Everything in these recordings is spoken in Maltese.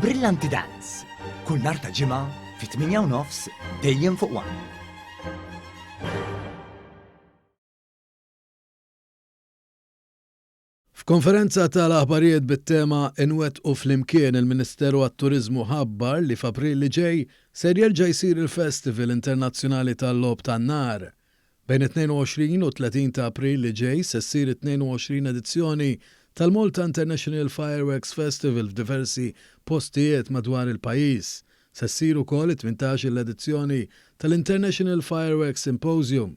Brillanti Dance, kull nhar ta' Ġimgħa fit-8 u nofs dejjem fuq One. F'konferenza tal-aħbarijiet bit-tema Inwettqu Flimkien il-Ministeru għat-Turiżmu ħabbar li f'April li ġej ser jerġa' jsir il-Festival Internazzjonali tal-Logħob tan-Nar. Bejn it-22 u t-30 ta' April li ġej se ssir it-22 edizzjoni tal-Malta International Fireworks Festival f'diversi postijiet madwar il-pajjiż. Se ssir ukoll it-18-il edizzjoni tal-International Fireworks Symposium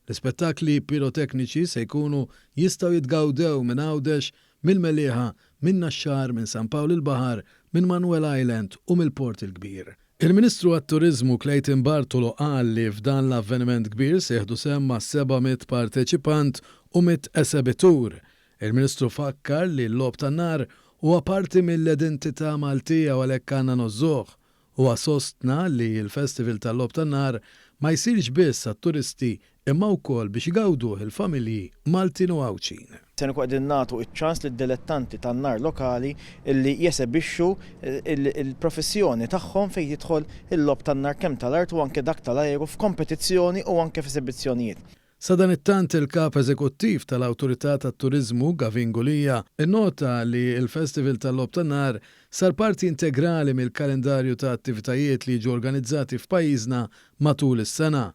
L-ispettakli pirotekniċi se jkunu jistgħu jitgawdew minn Għawdex, mill-Mellieħa, min-Naxxar, minn San Pawl il-Baħar, minn Manuel Island u mill-Port il-Kbir. Il-Ministru għat-Turiżmu Clayton Bartolo qal li f'dan l-avveniment kbir se jieħdu sehem mas-700 parteċipant u mitt esebitur. Il-Ministru fakkar li l-logħob tan-nar huwa parti mill-identità Maltija u għalhekk għandna ngħożżuh. Huwa sostna li l-Festival tal-Logħob tan-Nar ma jsirx biss għat-turisti imma wkoll biex igawduh il-familji Maltin u Għawdxin. Se nkunu qegħdin nagħtu ċ-ċans lid-dilettanti tan-nar lokali li jesebixxu l-professjoni tagħhom fejn jidħol il-logħob tan-nar kemm tal-art u anke dak tal-ajru f'kompetizzjoni u anke f'esebizzjonijiet. Sadanittant il-Kap Eżekuttiv tal-Awtorità tat-Turiżmu, Gavin Gulia, innota li l-Festival tal-Logħob tan-Nar sar parti integrali mill-kalendarju ta' attivitajiet li jiġu organizzati f'pajjiżna matul is-sena.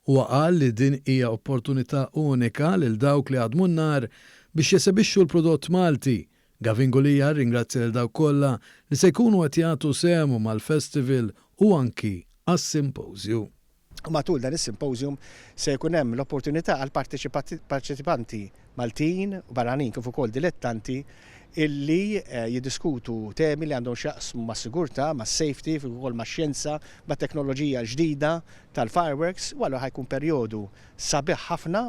Huwa qal li din hija opportunità unika lil dawk li jaħdmu n-nar biex jesebixxu l-prodott Malti. Gavin Gulia rringrazzja lil dawk kollha li se jkunu qed jagħtu sehemhom għall-festival u anki għas-simpożju. Matul dan is-symposium se jkun hemm l-opportunità għal parteċipanti Maltin u barranin kif ukoll dilettanti illi jiddiskutu temi li għandhom x'jaqsmu mas-sigurtà, mas-safety, kif ukoll max-xjenza, mat-teknoloġija l-ġdida tal-fireworks u allura ħa jkun perjodu sabiħ ħafna.